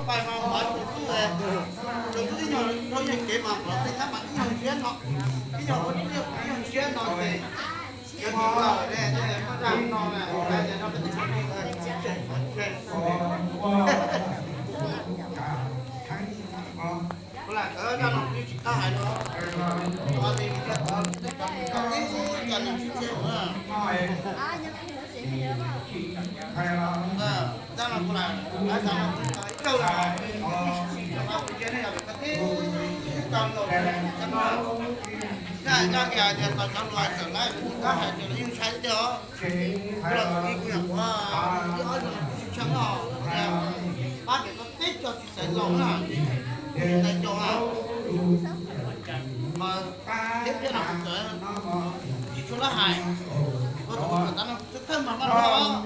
Pais mas qhov tsuas tub, tsuas tub ib nyuag rau yog kev mas qhov tej tab mas ib nyuag ntshiab no, ib nyuag ib nyuag ntshiab no ces yuav tsis ua lawm ne, koj zaj no na, no peb tsis tshua tsis tshua tshua. Kuv lam kawv zaj no kuv yeej tsis qab hais no, qhov tias vim tias qhov tib cov neeg sib txheeb na. Zaj no kuv lam, zaj no kuv lam ib zaug los, kuv cia nej yog qhov tib tau los, zaj no kiag tias tos cov hluas txawm lawv tab hais tias lawv yeej ntshai tiag os. Kuv los ib kuv yog kuv ib ob zaug sib tshee no, pab pem koj teb co tsis xaiv laus na, tsis xaiv caus na. Mas thiab thiab no kuv txawm tsis tshua lab hais, kuv txawm tab no thawj mas maj hlob.